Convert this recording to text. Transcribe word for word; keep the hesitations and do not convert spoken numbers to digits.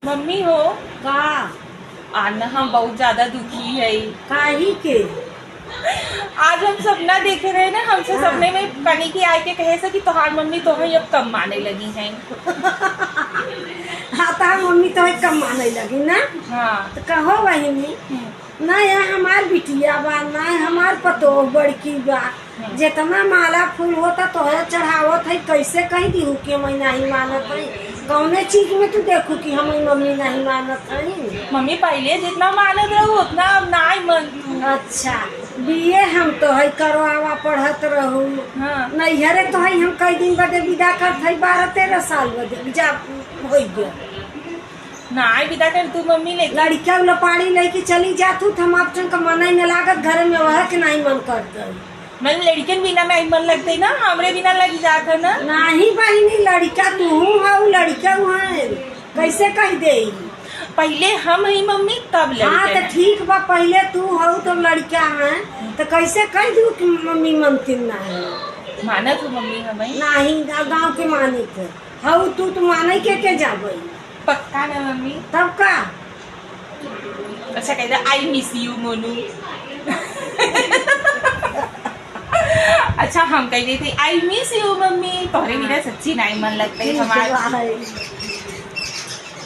मम्मी हो। का? आज ना हम बहुत ज्यादा दुखी है। काहे के? आज हम सपना देखे रहे ना, हमसे हाँ। सपने में कनिकी आए के कहे से कि तोहार मम्मी तोहे अब कम माने लगी हैं। हाँ, तोहार मम्मी तोहे कम माने लगी ना? हाँ। तो कहो बहिनी, हम्म। ना, यहाँ हमार बिटिया बा, ना हमार पतोह बड़की बा। हम्म। जितना माला फूल होता तोहरा चढ़ावत है, कैसे कह दिहू कि हम नहीं मानत है? कौने चीज में तू देखू कि हम मम्मी नहीं मानत है? मम्मी पहिले जितना मानत रहू उतना अब नाई मन तू। अच्छा, बीए हम तो है करवावा पढ़त रहू। हाँ। नैहरे तो है हम कई दिन बदे विदा करत है, बारह तेरह साल बदे जा होइ गया। नाई विदा कर तू मम्मी लेके। लड़किया उला पानी लेके चली जात हूँ, तो हम आप ठन का मनई न लागत, घर में वह के नहीं मन करत। मैम, लड़कियन बिना नहीं मन लगते ना, हमरे बिना लग जात है ना। नहीं बहिनी, लड़का तू हूँ हऊ, लड़का हूँ है, कैसे कह दे? पहिले हम ही मम्मी, तब हाँ, लड़का। तो ठीक बा, पहिले तू हऊ, तब लड़का है, तो कैसे कह दू कि मम्मी मनतिन ना है? मानत हूँ मम्मी हमें। नहीं, गा-, गाँव के मानित है। हऊ तू तो माने के, के जाबे? पक्का ना मम्मी? तब का? अच्छा, कह दे, "I miss you, मोनू।" अच्छा, हम कह देते, "I miss you, मम्मी।" तोहरे बिना सच्ची नहीं मन लगता है ठीक हमार। बा है।